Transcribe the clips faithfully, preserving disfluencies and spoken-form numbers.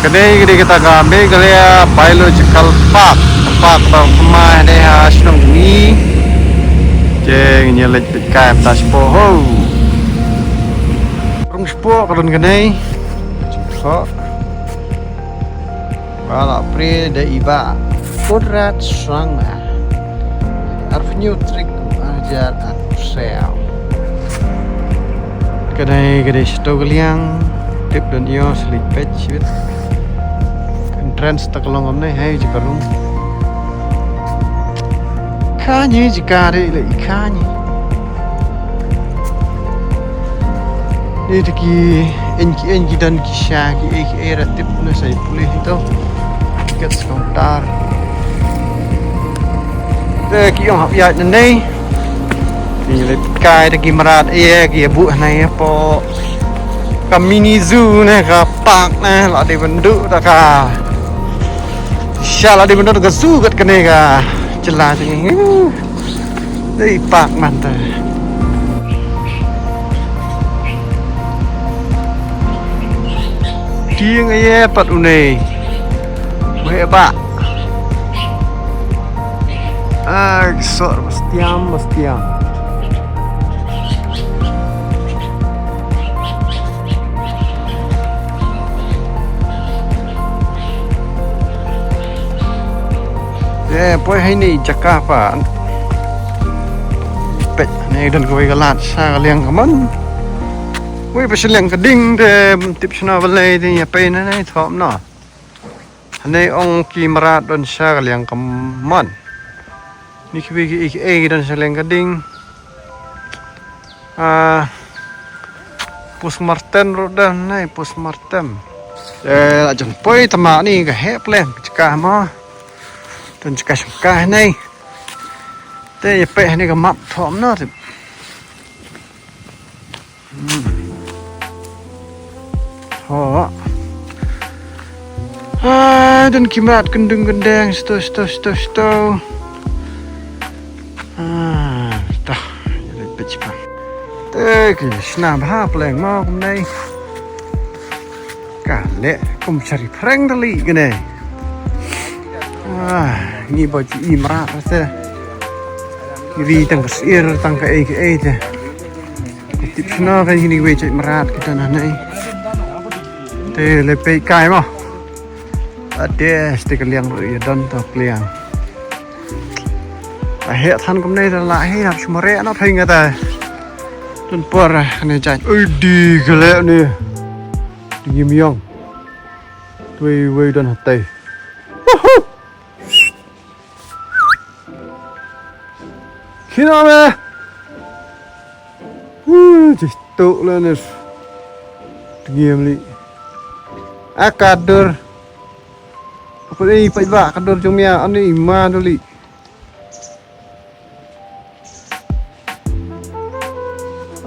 Kane ka dei kata ka Meghalaya Biological Park. Park ba thymmai hangne ha shnong jong ngi. Te ngin ïa leit peit kai mynta shapoh ho. Rung shapoh ka don kane. Jingkhoh. Ba la plie da i Bah Conrad Sangma. Arphew hynñiew tarik, ar hajar arphew saw. Kane ka dei shato ka liang. Tip don ïoh sha leit peit shibit. Entrance ta ka long kumne, hei jaka rung. Kane jaka dei lei kane. Ni te ki, ïeng ki, ïeng ki don ki sha ki ei ki ei, ra tip ne sa ïa pule hi to. Ticket counter. Te ki ong hap ïaid nangne. Ki leit kai te ki mrad ei ki ïa buh hangne hapoh ka mini zoo ne ka park ne, la dei ban duh da ka. Sha la dei ban duh da ka zoo kat kane ka jylla jong ngi. Dei park man te. Tieng aye pat une. Wei ba. Ah, sor bastiam, bastiam. Ye, poi hai ni jaka pa. Peit, ne don kawei ka lad sha ka liang kamon. Wei pa sha liang ka ding te, tip shano balei te ïa pei na ne thom no. Hangne ong ki mrad don sha ka liang kamon. Ni ki wei ki ei ki ei don sha liang ka ding. Ah, postmortem ruh don ne, postmortem. Eh, la jan poi tama ni ka heh pleng, jaka mo. Don jaka shangkai ne. Te ïa peit hangne ka map thom no te. Hmm. Ho. Ah, don ki mrad kyndung kyndeng, sto, sto, sto, sto. Ah, ta. Ïa leit peit shipang. Te ki shna bha pleng mo kumne. Ka leh kum shari phreng tylli kane. Ah, ngi ba ju i mrad te. Ngi ri tang ka sir, tang ka ei ka ei te. Tip shano kan kini wei jait mrad kita na nei. Te le peit kai mo. Ade, ste ka liang ruh ïa don to ka liang. A heh than kumne da la heh hap shmore na thei nga ta. Tun por ne jait. Ui di ka leh ne. Di ngim ïong. Wei wei don hatei. Woohoo! Khina me. Woo, jih tuk le ne. Tngiam li. A ka dur. Apa ni pait ba ka dur jong mia ani ma duli.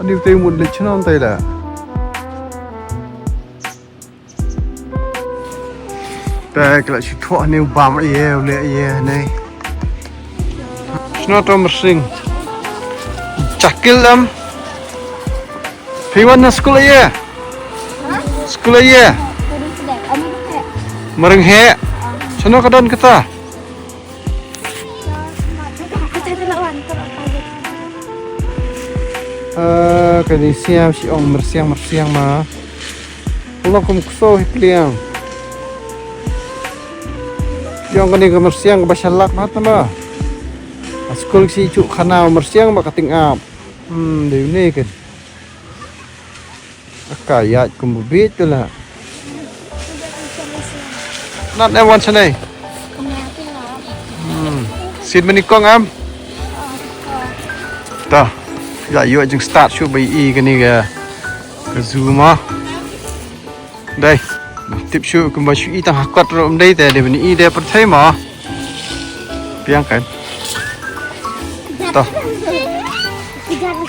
Ani te mut le chnom tai da. Te ka la shu thoh ne u bam ïa u leh ïa ne. Shano to myrsing. Chakil am. Phi wan na skul ïa. Skul ïa. Maring he. Shano ka don kata. Ah, kani siam shi ong myrsiang myrsiang ma. Long kum kso hi pliang. Yong kani ka myrsiang ba shalak mat ma. A skul si chu khana myrsiang ba ka ting ap. Hmm, dei ne kan. Ka ïaid kum bit tu la. Nat em wan shanai. Hmm. Sit mani kong am. Ta. Ya yu jing start shu bai i kani ka ka zoo ma. Dai. Tip shu kumba shu i tang hakot ro um dai te dei bani i dei pyrthei ma. Piang kan. To.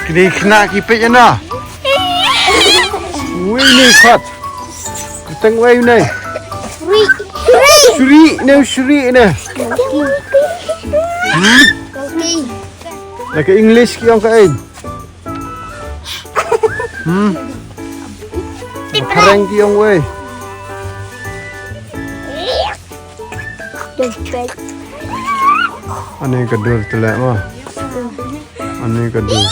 Kini kena ki peit na. Wei ni khat. Tang wei ni. Shuri ne shuri ne. Hmm? Laka English ki ong ka ei. Hmm. Khareng ki ong wei. Ani ka dur te leh mo. Ani ka dur.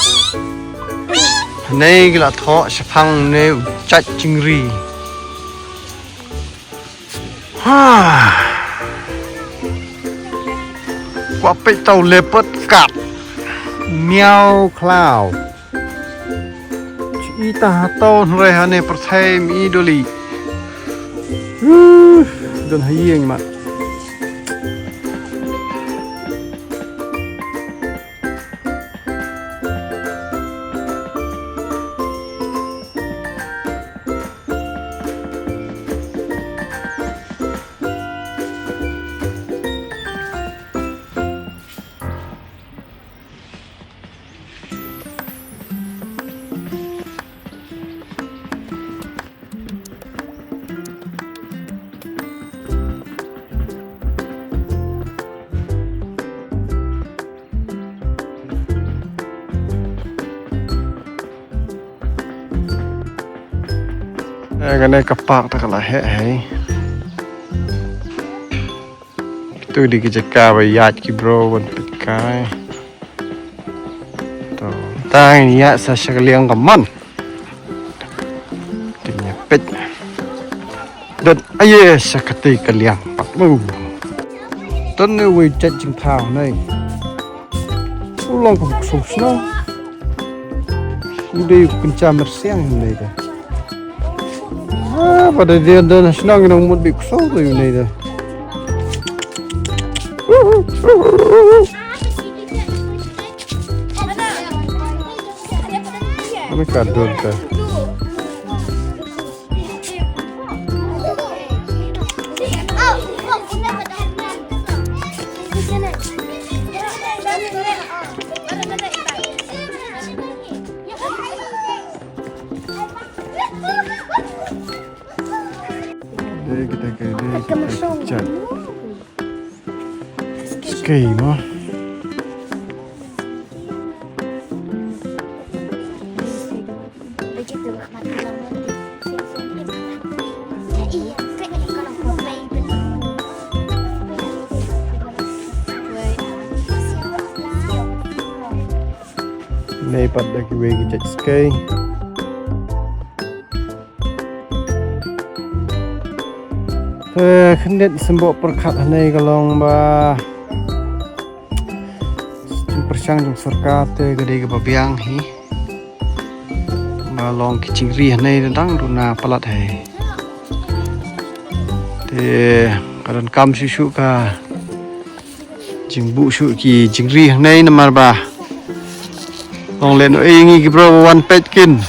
Ani ka la thoh shaphang ne u jait jingri. Ha. Kwah peit tau leopard kat. Miau khlaw. Chi ta ha tau hynrei ha ne pyrthei mi doli. Huh, don ha ïing mat. Eh, kane ka park ta ka la heh hei. Kito dei ki jaka ba ïaid ki bro ban peit kai. To, tang ïa sa sha ka liang ka mon. Te ïa peit. Don aïe sha kata ka liang pat mo. Don ne wei jait jingthaw nei. U long kum ksuh shnong. U dei u kynja myrsiang u nei da. Ah, ba da dei da na shnong nang mut bi ksuh da u nei da. Ani ka dur te. Dei kita ke, dei kita ke. Skei mo. Nei pat da kiwei ki jait skei. Te khyndiat symboh pyrkhat hangne ka long ba jingpyrshang jong sorkar te ka dei kaba biang hi. Ba long ki jingri hangne dang duna palat hi. Te ka donkam shuh shuh ka jingbuh shuh ki jingri hangne namar ba long lehnohei ngi ki bro ba wan peit kin.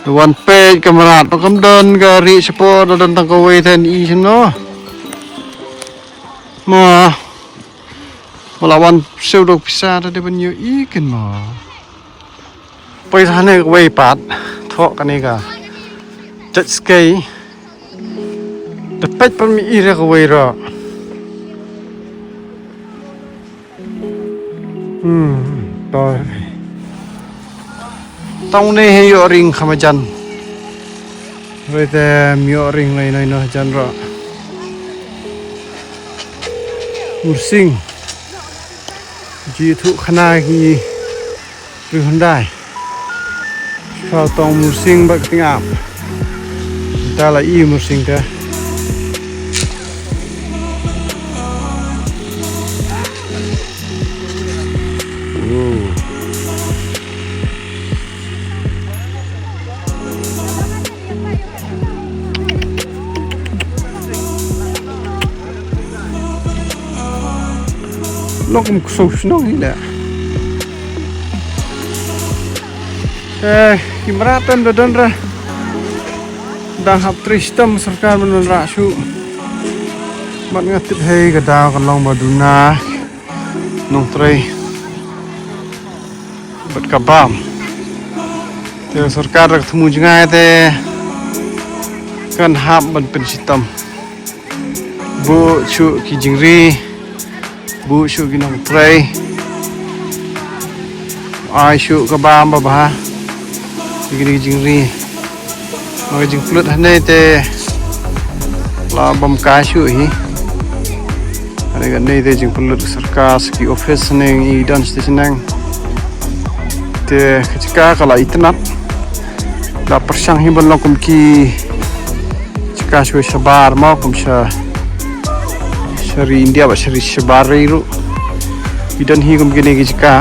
Wan peit ka mrad ba kam don ka rieh shapoh, da don tang kawei te i shano. Mo. Ba la wan siew dok pisa da dei ban ïohi kin mo. Poi sa hangne kawei pat. Thoh kane ka jait skei. Da peit pat mi i re kawei ruh. Hmm, to. Tang une hi ïoh ring kham hajan. Hynrei te ym ïoh ring lai lai noh hajan ruh. Mursing. Ji thuh khana ki Ri Hyundai. Shwa tong mursing bad ka tyngab. Ta la i mursing te. Wow. Long kum ksew shnong hi leh. Eh, ki mrad te ym da don re. Dang hap trei shitom sorkar ban wanrah shuh. Bad nga tip hi ka daw ka long ba duna nongtrei bad ka bam. Te sorkar da ka thmu jngai te kan hap ban pynshitom. Buh shuh ki jingri, buh shuh ki nongtrei. Ai shuh ka bam ba bha. Ki jingri. Ma ka jingpynlut hangne te la bam kai shuh hi. Kane kane te jingpynlut sorkar sa ki office ne ngi don station nang. Te ka jaka ka la itynnad. La pyrshang hi ban long kum ki jaka sha shabar mo kum sha sha ri India bad sha ri shabar ri ruh. Ngi don hi kum kine ki jaka.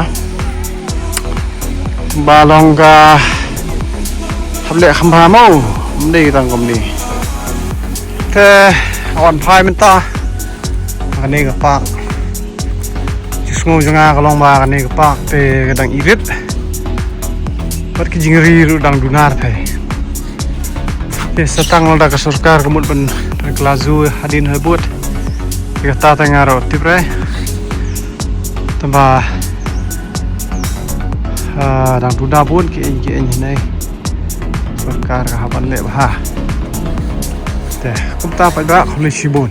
Ba long ka hap leh kham bha mo. Ym dei tang kumne. Te wan phai mynta kane ka park. Jingsngew jong nga ka long ba kane ka park te ka dang irit. Bad ki jingri ruh dang duna phai. Te sa tang lada ka sorkar ka mut ban ban kylla zoo hadien ha bud. Te kata te nga ruh tip re. Tangba ah, dang duna bun ki ïing ki ïing hinei. Sorkar ka hap ban leh bha. Te kumta paidbah, khublei shibun.